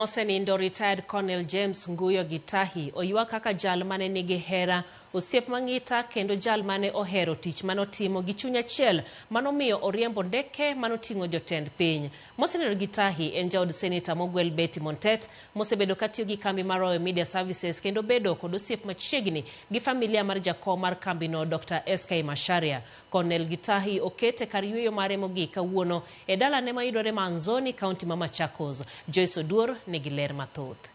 Osenindo retired Colonel James Nguyo Gitahi oywak kaka jal mane nigi hera, osiep mang'ita kendo jal mane ohero tich manotimo gi chuny achiel manomiyo oriembo ndeke manoting'o jotend piny. Mosenindo Gitahi en jaod seneta mogwel Betty Montet mosebedo katiyo gi kambi mar Royal Media Services kendo bedo kod osiep machiegni gi familia mar jakom mar kambino Dr. SK Macharia. Colonel Gitahi okete kar yueyo mare mogik kawuono e dalane mayudore Manzoni, kaunti ma Machakos. Joyce Oduor nigi ler mathoth.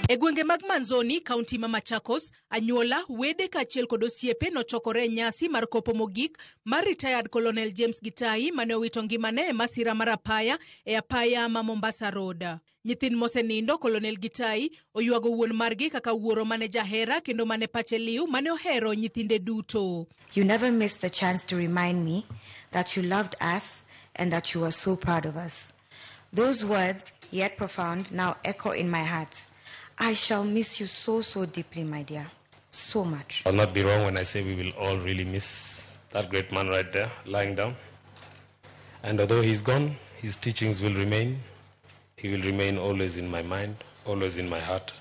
E gwenge mag Manzoni, kaunti ma Machakos, anyuola, wede kaachiel kod osiepe nochokore e nyasi mar kopo mogik mar retired Colonel James Gitahi mane owito ngimane e masira mar apaya e apaya ma Mombasa Road. Nyithind mosenindo Colonel Gitahi oywago wuon margi kaka wuoro mane jahera kendo mane pache liw mane ohero nyithinde duto. You never missed the chance to remind me that you loved us and that you were so proud of us. Those words, yet profound, now echo in my heart. I shall miss you so, so deeply, my dear. So much. I'll not be wrong when I say we will all really miss that great man right there, lying down. And although he's gone, his teachings will remain. He will remain always in my mind, always in my heart.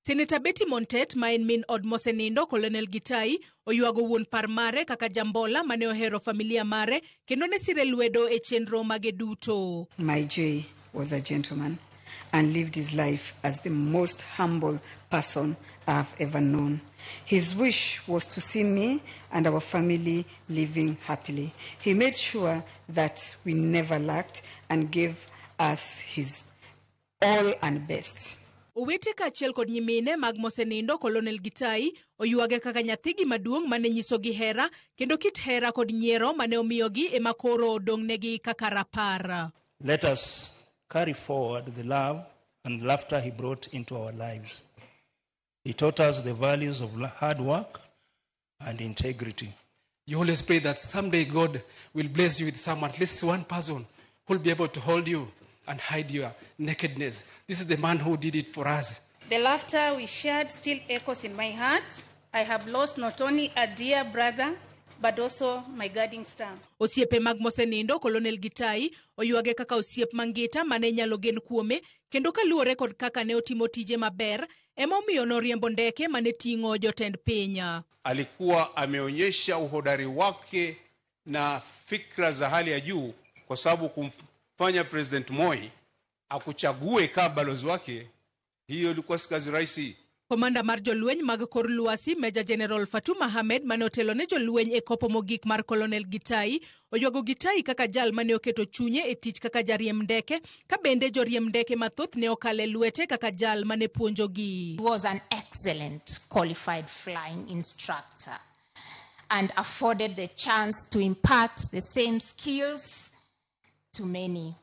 Senator Betty Montet ma en min od mosenindo Colonel Gitahi oywago wuon par mare kaka jambola mane ohero familia mare kendo ne sire lwedo e chenro mage duto. My Jay was a gentleman and lived his life as the most humble person I've ever known. His wish was to see me and our family living happily. He made sure that we never lacked and gave us his all and best. Owete kaachiel kod nyimine mag mosenindo Colonel Gitahi oywage kaka nyathigi maduong' mane nyisogi hera kendo kit hera kod nyiero mane omiyogi ema koro odong'negi kaka rapar. Let us carry forward the love and laughter he brought into our lives. He taught us the values of hard work and integrity. You always pray that someday God will bless you with someone, at least one person, who will be able to hold you and hide your nakedness. This is the man who did it for us. The laughter we shared still echoes in my heart. I have lost not only a dear brother, but also my guiding star. Osiepe mag mosenindo Colonel Gitahi oywage kaka osiep mangita mane inyalo gen kuome kendo kaluwore kod kaka ne otimo tije maber ema omiyo noriembo ndeke mane ting'o jotend piny. Alikuwa ameonyesha uhodari wake na fikra za hali ya juu, kwa sababu kumfanya President Moi akuchague kama balozi wake, hiyo ilikuwa si kazi rahisi. Komanda mar jolweny mag kor lwasi Major General Fatuma Ahmed mane otelo ne jolweny e kopo mogik mar Colonel Gitahi oywago Gitahi kaka jal mane oketo chunye e tich kaka jariemb ndeke ka bende joriemb ndeke mathoth ne okale lwete kaka jal mane puonjogi. He was an excellent qualified flying instructor and afforded the chance to impart the same skills to many.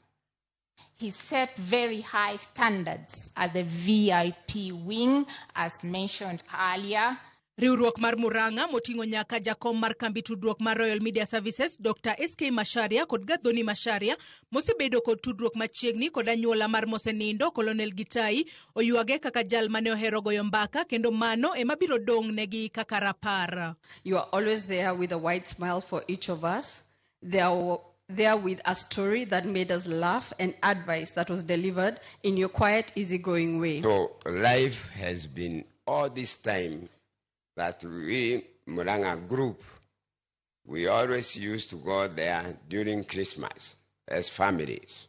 He set very high standards at the VIP wing, as mentioned earlier. Riwruok mar Murang'a moting'o nyaka jakom mar kambi tudruok mar Royal Media Services Dr. SK Macharia kod Gathoni Macharia mosebedo kod tudruok machiegni kod anyuola mar mosenindo Colonel Gitahi oywage kaka jal mane ohero goyo mbaka kendo mano ema biro dong' negi kaka rapar. You are always there with a wide smile for each of us. There with a story that made us laugh and advice that was delivered in your quiet, easygoing way. So life has been all this time that we, Murang'a group, we always used to go there during Christmas as families.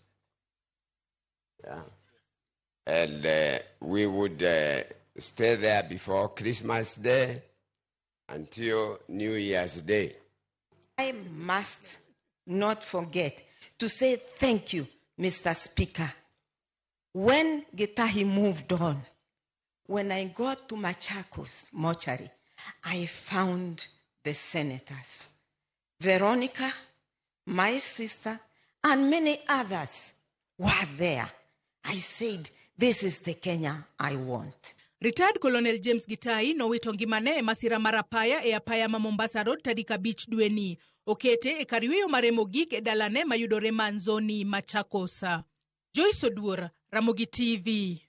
Yeah. And we would stay there before Christmas Day until New Year's Day. I must not forget to say thank you, Mr. Speaker. When Gitahi moved on, when I got to Machakos mortuary, I found the senators. Veronica, my sister, and many others were there. I said, "This is the Kenya I want." Retired Colonel James Gitahi nowito ngimane e masira mar apaya e apaya ma Mombasa Road tarik 5 dweni. Okete e kar yweyo mare mogik e dalane mayudore Manzoni, Machakos. Joyce Oduor, Ramogi TV.